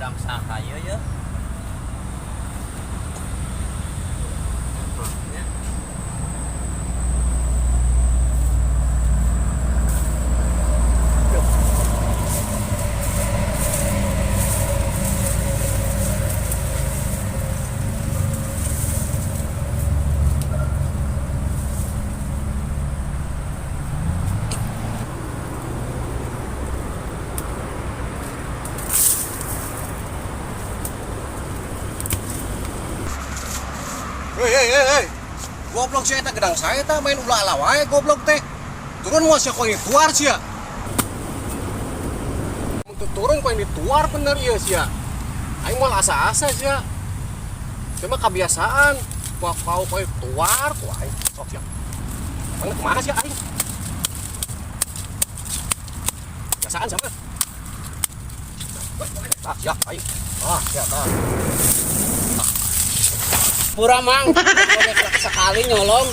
Gedang saha ieu ya? Ya. Hei, hei, hei, hei. Goblok sia, eta gedang saya tah, main ulah ala wae goblok teh. Turun moal sia, ku aing dituar sia. Mun teu turun ku aing dituar bener ieu sia. Aing moal asa-asa sia. Cuma kebiasaan. Wah, kau ku aing tuar ku aing. Sok sia. Mana kemana sia aing? Kebiasaan siapa? Ah, sia aing. Ah, sia tah. Pura, Mang, boleh sekali nyolong.